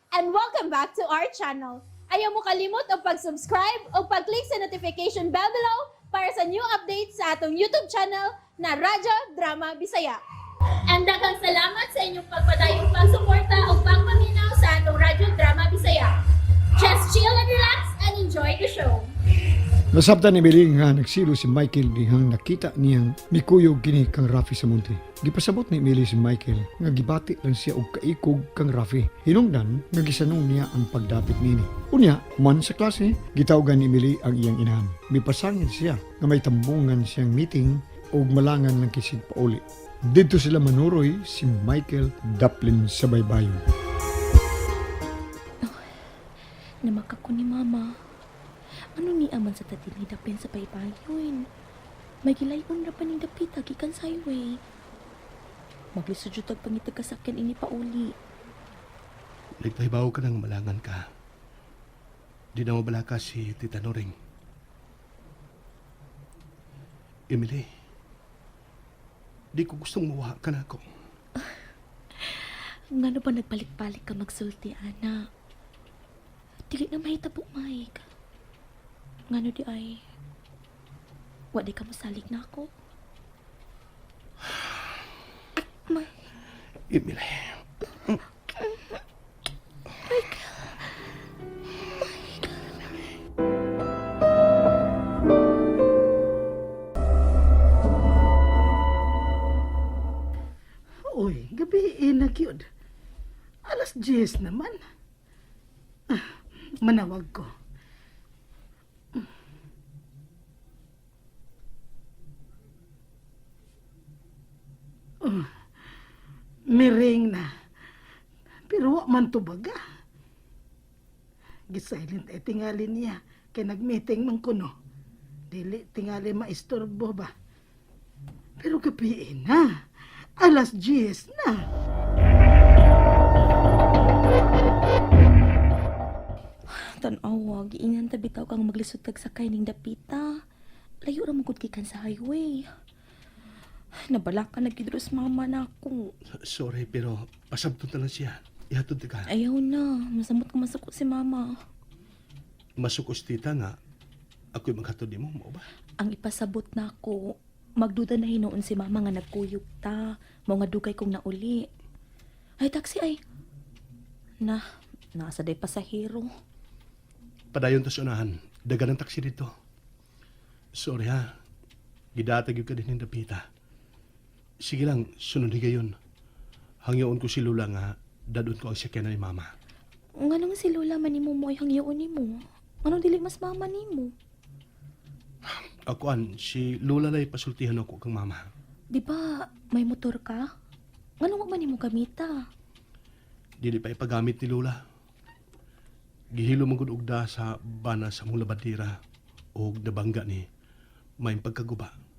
And welcome back to our channel. Ayaw mo kalimot og pag-subscribe o pag-click sa notification bell below para sa new updates sa atong YouTube channel na Radyo Drama Bisaya. And daghang salamat sa inyong pagpadayong pagsuporta o pagpaminaw sa atong Radyo Drama Bisaya. Just chill and relax and enjoy the show. Nasabtan ni Emily nga nagsilo si Michael dihang nakita niyang mikuyog kini kang Rafi sa monte. Gipasabot ni Emily si Michael nga gibati lang siya og kaikog kang Rafi. Hinungdan nga gisanong niya ang pagdapit niini. Unya, man sa klase, gitawgan ni Emily ang iyang inahan. Mipasangil siya nga may tambungan siyang meeting ug malangan lang kisig pauli. Didto sila manuroy si Michael daplin sa baybayon. Namaka ko ni mama. Ano ni aman sa tatil ni Dapin sa paypayon? May gilayon ra pa ni Dapita gikan sa highway. Maglisod jud tag pangitag kasakyan ini pauli. Nagpahibaw ka ng malangan ka. Di na mabalaka si Tita Noring. Emily, di ko gustong mawa ka na ako. Ngano ba nagbalik-balik ka magsulti, ana? Dili na mahitabo, Mike. Ngano di ay... Wa di ka mosalig na ako. Mike, Emily, Uy, gabi na gyud. Alas 10 naman. Ah, manawag ko. Oh, miring na. Pero wa man tubaga. Gisilent ay tingali niya kay nagmeeting man kuno. Dili tingali maistorbo ba. Pero gabi na. Alas 10 na. Tan-awa, giingan ta bitaw kang maglisod kag sakay ning dapita. Layo ra man gud gikan sa highway. Nabalaka na gid ros mama na ako. Sorry pero pasabton na lang siya. Ihatod ka. Ayaw na, masamot ka masuko si mama. Masukos tita nga, ako'y maghatod nimo, mao ba? Ang ipasabot na ako, magduda na hinuon si mama nga nagkuyog ta, mao nga dugay kong nauli. Ay, taxi ay. Na, nasa day pasahero. Padayon ta sa unahan. Dagan ang taxi dito. Sorry ha. Gidatag yung ka din ng dapita. Sige lang, sunod higayon. Hangyoon ko si Lula nga, dadon ko ang sakyanan ni Mama. Nganong si Lola man nimo mo ay hangyoon nimo? Anong dili mas mama nimo? Akuan, si Lula lay pasultihan ako kang mama. Di ba may motor ka? Nganong wa man nimo gamita? Dili pa ipagamit ni Lula. Gihilo man gud og da sa bana sa mong labadira og nabangga ni may pagkaguba.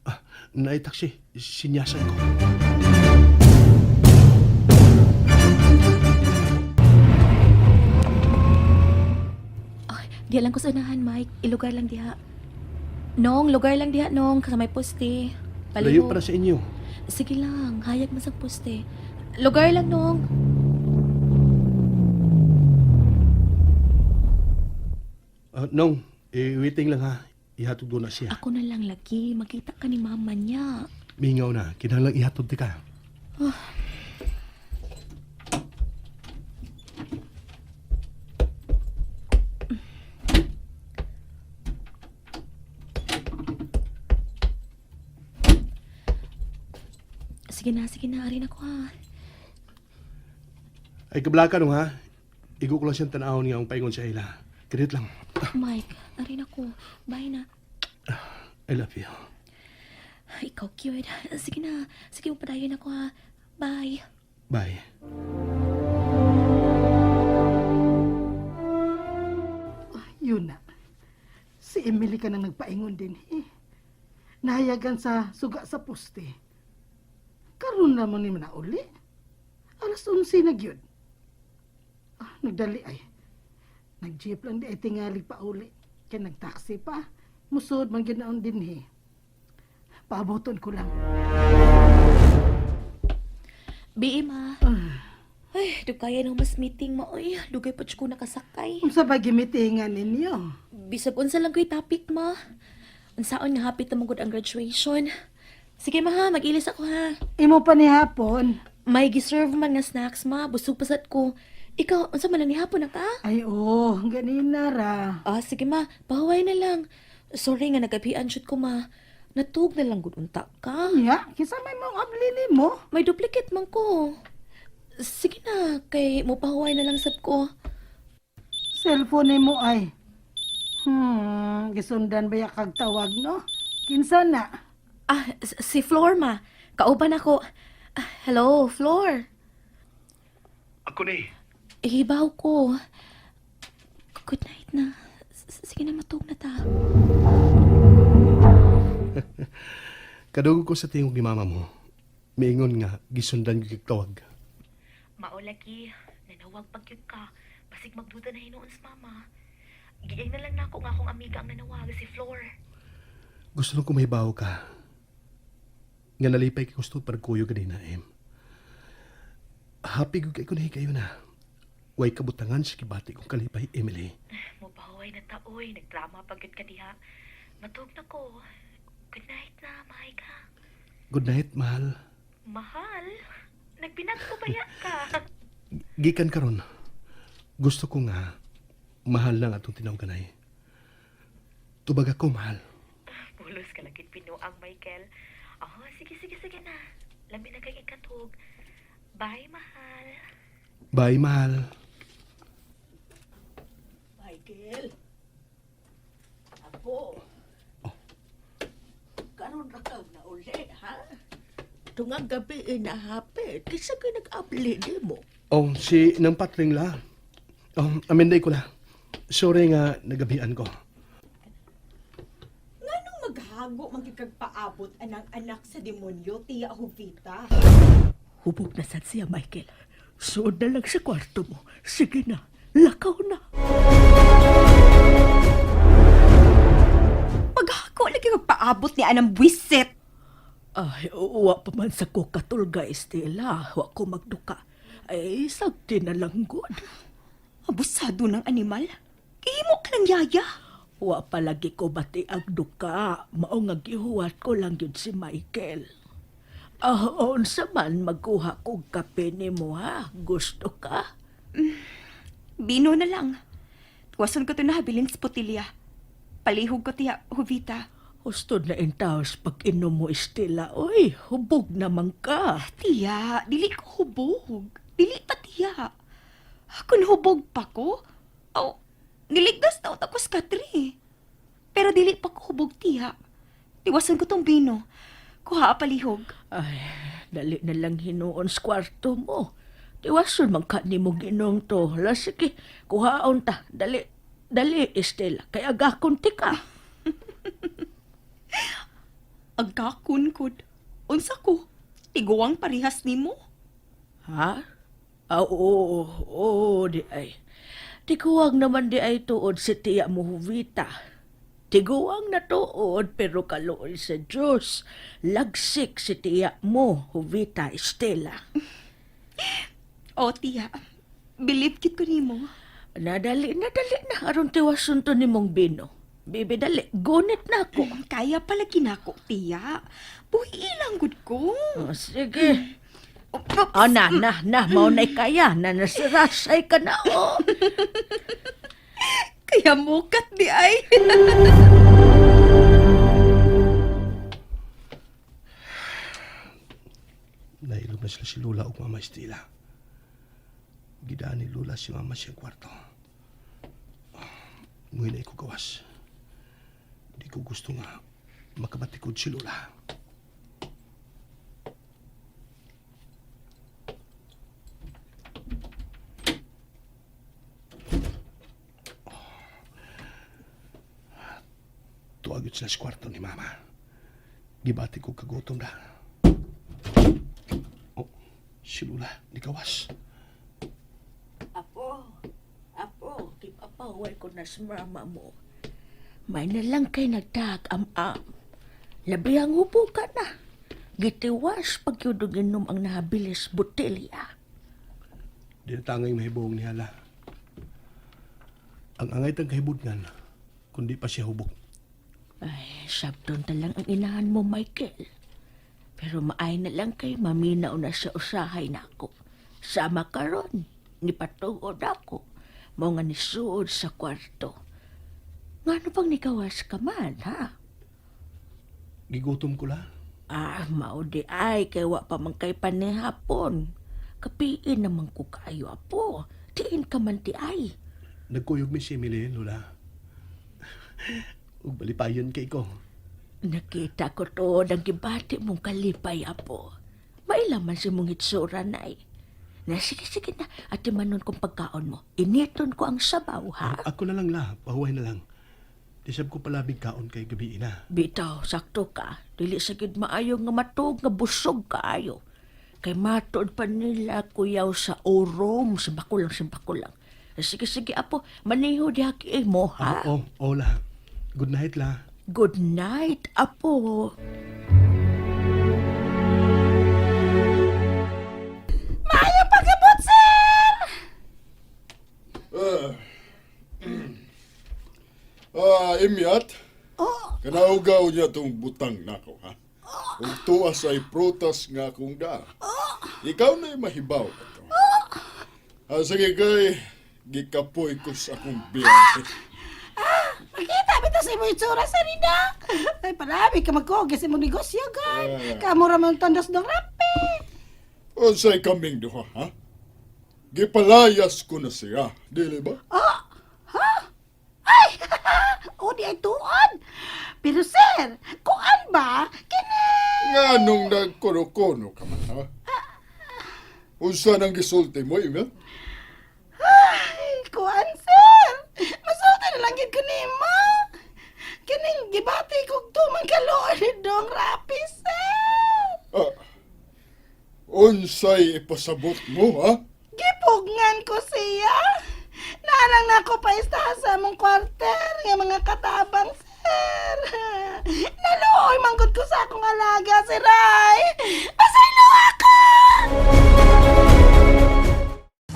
Ah, naay taxi, sinyasan ko. Ay, diha lang ko sa unahan, Mike. Ilugar lang diha. Nong, lugar lang diha, nong. Sa may poste. Layo Palihog. para sa inyo. Sige lang, hayag man sa poste. Lugar lang, nong. Ah, nong, eh, waiting lang ha. Ihatod do na siya. Ako na lang lagi. Makita ka ni mama niya. Mingaw na, kinahanglang ihatod di ka. Sige na, sige na. Arin ako ha. Ay kablaka nung ha. Igo ko lang siyang tanawon nga ang paingon sa ila. Kredit lang. Mike, arin ako. Bye na. I love you. Ikaw cute. Sige na. Sige, padayon ako ha. Bye. Bye. Ah, yun na. Si Emily ka nang nagpaingon din eh. Nahayagan sa suga sa poste. Karon naman ni nauli. Alas 11 na gyud. Ah, nagdali ay. Nag-jeep lang di ay tingali pa uli. Kaya nagtaxi pa. Musod man gyud naon din eh. Paaboton ko lang. Bi, ma. Ah, Ay, dugaya nang mas meeting ma oy. Dugay pa jud ko nakasakay. Unsa ba gimitingan ninyo? Bisag unsa lang ko'y topic ma. Unsaon nga hapit na magud ang graduation. Sige ma ha, mag-ilis ako ha. Imo pa ni hapon. May giserve man nga snacks ma, busog pasat ko. Ikaw, unsa man lang ni hapon na ka? Ay oo, ganina ra. Ah, sige ma, pahuway na lang. Sorry nga nagabian shoot ko ma. Natug na lang gud unta ka. Nya, kinsa may mong abli nimo? May duplicate man ko. Sige na, kay mo pahuway na lang sab ko. Cellphone nimo ay. Gisundan ba ya kag tawag no? Kinsa na? Ah, si Flor ma. Kauban ako. Ah, hello, Flor. Ako ni. Hibaw ko. Good night na. Sige na, matug na ta. Kadugog ko sa tingog ni mama mo. Miingon nga gisundan gyud kag tawag. Maolagi, nanawag pagyud ka. Basig magduda na hinuon sa mama. Giing na lang nako nga akong amiga ang nanawag, si Flor. Gusto lang kumahibaw ka. Nga nalipay kay gusto parkuyo ganina, em. Happy gud kay ko na kayo na. Way kabutangan sa kibati kong kalipay, Emily. Mubahoy na taoy, nagdrama pagyud ka diha. Matug na ko. Good night na, mahal ka. Good night, mahal. Mahal? Nagbinag ko ba ya ka? Gikan karon. Gusto ko nga mahal lang atong tinawganay. Tubag ako, mahal. Pulos ka lagi pinuang, Michael. Oh, sige, sige, sige na. Lami na kay ikatug. Bye, mahal. Bye, mahal. Michael. Apo. Karon ra kag na uli, ha? Tungang gabi inahapit, kisa ka nag-abli di mo. Oh, si nang patring la. Oh, amenday ko la. Sorry nga nagabian ko. Nganong maghago magkikagpaabot anang anak sa demonyo, Tia Jovita? Hubog na sad siya, Michael. Suod na lang sa kwarto mo. Sige na, lakaw na. Maghago lagi kagpaabot ni anang buwisit. Ay, uwa pa man sa ko katulga, Estela. Wa ko magduka. Ay, sagti na lang gud. Abusado ng animal. Kihimo ka ng yaya. Wa palagi ko bati ang duka. Mao nga gihuwat ko lang yun si Michael. Ah, unsa man magkuha kog kape nimo ha? Gusto ka? Bino na lang. Tuwason ko to na habilin sa putilya. Palihog ko, Tia Jovita. Husto na intaos pag inom mo, Estela. Oy, hubog naman ka. Tiya, dili ko hubog. Dili pa, tiya. Kung hubog pa ko, aw, niligtas na ako sa katri. Pero dili pa ko hubog, tiya. Tiwason ko tong bino. Kuha palihog. Ay, dali na lang hinuon sa kwarto mo. Tiwason man ka ni mo ginong to. La, sige, kuhaon ta. Dali, dali, Estela. Kay agakon ti ka. Agkakun-kud. Unsa ko? Tiguang parihas nimo? Ha? Ah, oo, oo, di ay. Tiguang naman di ay tuod si tiya mo, Jovita. Tiguang na tuod pero kaluoy sa Diyos. Lagsik si tiya mo, Jovita Estela. O, tiya. Believe kit ko nimo. Nadali, nadali na. Aron tiwason to ni mong bino. Bibi, dali. Gunit na ako. Kaya pala ginako, tiya. Buhi ilang gud ko. Oh, sige. Oops. Oh, na, na, na. Mao na'y kaya. Na, nasirasay ka na, oh. Kaya mukat di ay. Nailog na sila si Lula ug Mama Estela. Gidaan ni Lula si Mama siyang kwarto. Nguhin na ko gawas. Di ko gusto nga makabatikod si Lula. Tuwag yun sila sa kwarto ni Mama. Gibati ko kagutom na. Oh, si Lula, ni gawas. Apo, apo, kipapaway ko na sa mama mo. May na lang kay nagdag-am-am. Labi ang upo ka na. Gitiwas pag inom ang nahabilis botelya. Di na tangay mahibong ni hala. Ang angay tang kahibutngan, kundi pa siya hubog. Ay, sabton ta lang ang inahan mo, Michael. Pero maay na lang kay maminaw na siya usahay nako. Sama karon, nipatuod ako. Mao nga nisuod sa kwarto. Ngano bang nikawas ka man, ha? Gigutom ko la. Ah, mao di ay, kay wa pa man kay panihapon. Kapiin naman ko kaayo, apo. Tiin ka man ti ay. Nagkuyog mi si Emily, Lola. Ug balipayon kay ko. Nakita ko to, ang gibati mong kalipay, apo. Mailaman si mong itsura, nay. Na, sige, sige na. At manon kong pagkaon mo. Initon ko ang sabaw, ha? Ako na lang la, pahuway na lang. Di sab ko palabig kaon kay gabi na. Bitaw, sakto ka. Dili sa gid maayo nga matuog nga busog kaayo. Kay matuod pa nila kuyaw sa orom. Simbako lang, simbako lang. Sige, sige, apo. Maniho diha kay mo, ha? Ah, oh, oh la. Good night la. Good night, apo. Maayong pagabot, sir! Ah, imyat. Oh, Kanaugaw niya tong butang nako, ha? Ug tuas ay prutas nga akong daa. Ikaw na'y mahibaw ato. Ah, sige kay, gikapoy ko sa akong biyahe. Makita bitaw sa imong itsura, sir, Ida. Ay, palami ka magkuog sa imong negosyo, gan. Ah. Kamura man tandas ng rapi. Unsay kaming duha, ha? Gipalayas ko na siya, dili ba? Oh, ha? Ay, o di ay tuon. Pero sir, kuan ba? Kini. Nga nung nagkuno-kuno ka man, ha? Unsa nang gisulti mo, imyat? Ay, kuan sir. Masulti na lang gyud ko nimo. Kining gibati kog tumang kaluoy ni Dong Rapi, sir. Ah, unsay ipasabot mo, ha? Gipugngan ko siya. Nalang na ako pa sa among kwarter nga mga katabang, sir. Naluoy manggod ko sa akong alaga, si Ray. Pasaylo ako!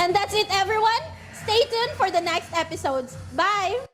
And that's it, everyone. Stay tuned for the next episodes. Bye!